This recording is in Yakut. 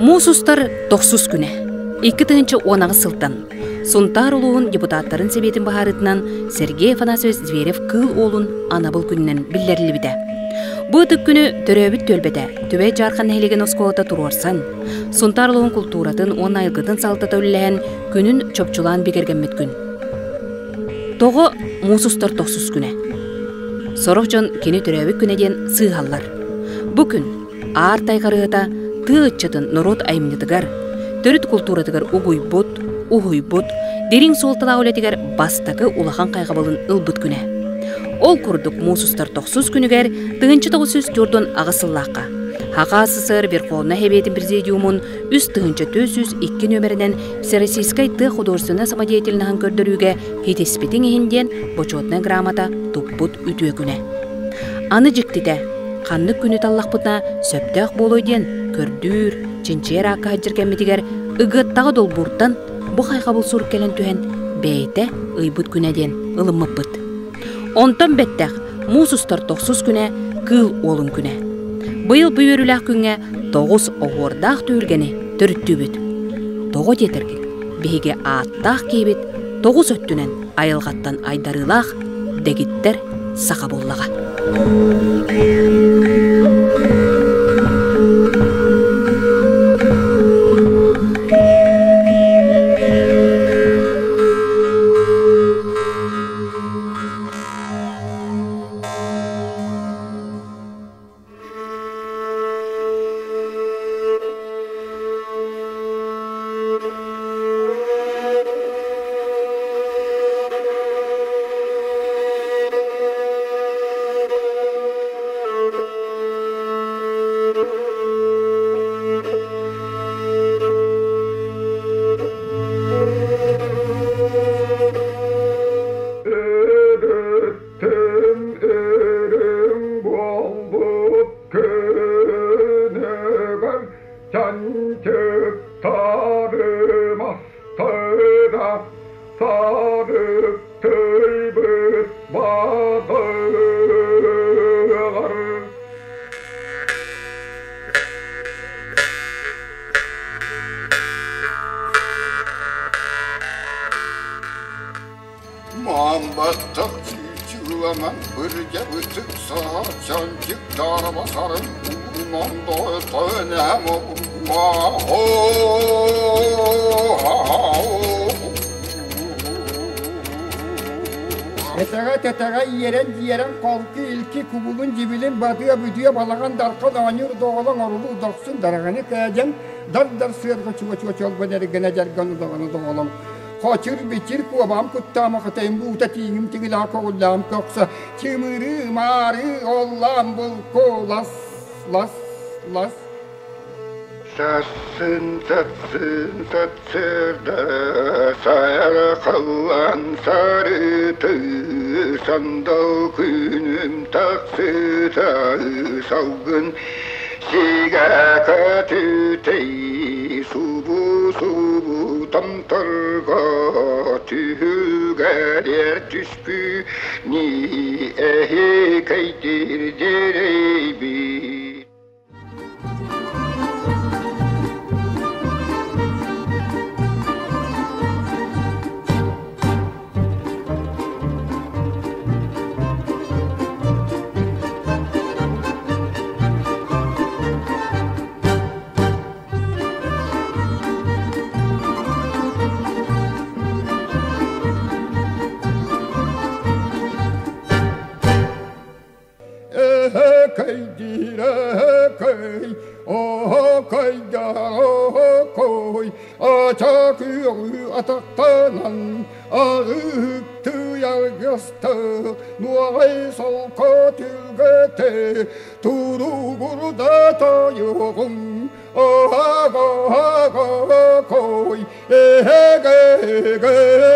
Муус устар тохсус күнэ. 2018 сылтан Сунтаар улууһун депутаттарын сэбиэтин быһаарыытынан Сергей Афанасьевич Зверев Кыыл Уолун анабыл күнүнэн биллэриллибитэ. Бу ытык күнү төрөөбүт түөлбэтэ Түбэй Дьаархан нэһилиэгин оскуолата туруорсан, Сунтаар улууһун култууратын уонна айылгытын салалтата үлэлэһэн күнүн чопчулаан бигэргэммит күн. Тоҕо муус устар тохсус күнэ? Сорох дьон кини төрөөбүт күнэ диэн сыыһаллар. Бу күн Аар тайҕарыһыта тыа ыччатын норуот айымньытыгар, төрүт култууратыгар угуйбут, уһуйбут, дириҥ суолталаах үлэтигэр бастакы улахан хайҕабылын ылбыт күнэ. Ол курдук муус устар тохсус күнүгэр 1948 сыллаахха Хаха СССР Верховнай Сэбиэтин Президиумун 3402 нүөмэринэн Всероссийскай тыа художественнай самодеятельноһын көрдөрүүгэ хитиспитиҥ иһин диэн бочуотунай грамота туппут үтүө күнэ. Аны дьиктитэ, ханнык күнү таллахпытына сөптөөх буолуой диэн көрдүүр, чинчийэр аакка сылдьар кэммитигэр Ыгыаттаҕа долбууртан бу хайҕабыл сурук кэлэн түһэн бэйэтэ ыйбыт күнэ диэн ылыммыппыт. Онтон бэттэх муус устар тохсус күнэ Кыыл Уолун күнэ. Быйыл бу үөрүүлээх күҥҥэ тоҕус оһуордаах түһүлгэни төрүттүүбүт. Тоҕо диэтэргин, биһиги ааттаах киһибит тоҕус өттүнэн айылҕаттан айдарыылаах дэгиттэр саха буоллаҕа. Өрүттүм үрүҥ буолбут күнүгэр чанчыктары мастара сарыктыйбыт бадыгар. Маамбаттах чыыланан бырдьабытык саһа чанчык даарабасарын уунан тойтонэм Этэҕэ тэтэҕэ иэрэн-дьиэрэн холку илки кубулун дьибилин батыа бүтүө балаҕан дархан оонньуур доҕолоҥ орулуу дохсун дараҕаны кээдьэн дар-дар сыарга чуга-чуга чолбон эргэнэ дьарган удаҕаны доҕолоҥ Хочур-бичир куобаҕым куттаама хатайым буута тииҥим тигилээх көҕүллээҕим көхсө чымырыы маары оллаам булку лас лас лас Сассын сассын сарсыарда сайарахаллан сарыты сандал күнүм тахсыта салгын сигэ көтүтэй субу-субу томторго түһүгэрэр түспү эһикэйдир дьэрэйбит. Эһэкэй оһокойда-оһокой, ача күөҕү атахтанан, аҕыһыктыйаргыста, нуоҕай солко түлгэтэ, туругурда тойугум, оһого-оһокой, эһэгэ-эгэ.